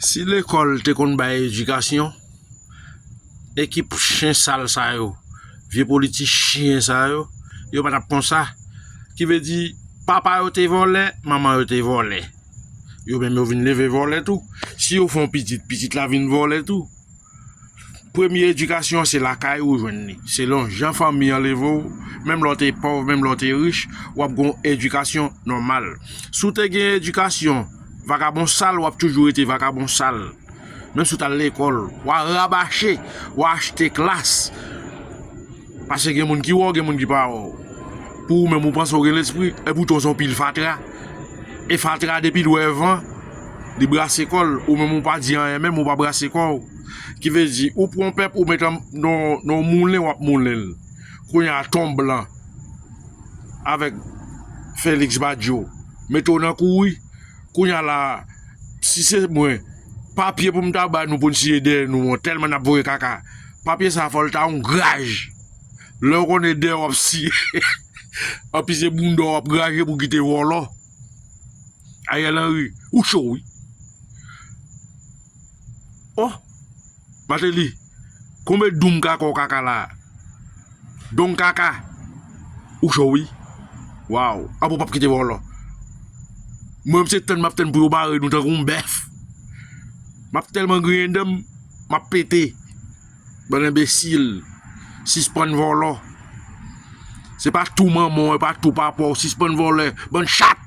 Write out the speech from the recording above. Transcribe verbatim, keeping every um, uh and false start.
Si lekòl te konn bay edikasyon, ekip chen sal sa yo, vye politichyen sa yo, yo pa t ap konsa. Ki vle di, papa yo te vòlè, manman yo te vòlè. Yo menm yo vin leve vòlè tou. Si yo fè yon pitit, pitit la vin vòlè tou. Premye edikasyon se lakay ou jwenn li. Selon jan fanmi an leve w, menm lè w te pòv, menm lè w te rich, w ap gen yon edikasyon nòmal. Si w te gen edikasyon vakabon sal, w ap toujou rete vakabon sal. Menm si w t al lekòl, w a rabache, w a achte klas. Paske gen moun ki wè w, gen moun ki pa wè w. Pou ou menm, ou panse w gen lespri, epoutan w se yon pil fatra. E fatra, depi l wè van, li brase kò l. Ou menm, ou pa di anyen menm, ou pa brase kò w. Ki vle di, ou pran yon pèp, ou met nan yon moulen, w ap moulen l. Kounye a, Ton Blan avèk Félix Badio mete w nan kouri. Kounye a la, si se mwen, papye pou m ta ba nou pou n siye dèyè nou an, tèlman n ap voye kaka. Papye sa, fò l ta yon graj. Lè w konnen dèyè w ap siye, anpi se bounda w ap graje pou kite vòlò. Ariel Henry, ou cho wi. Oh! Martelly, konbyen doum kaka w kaka la? Don kaka, ou cho wi. Waw, apa w p ap kite vòlò? Mwen, m se tann m ap tann pou yo bare nou tankou yon bèf. M ap tèlman griyen dan m, m ap pete. Bann enbesil, sispann vòlò. Se pa tou manman w, e pa tou papa w, sispann vòlè. Bann chat!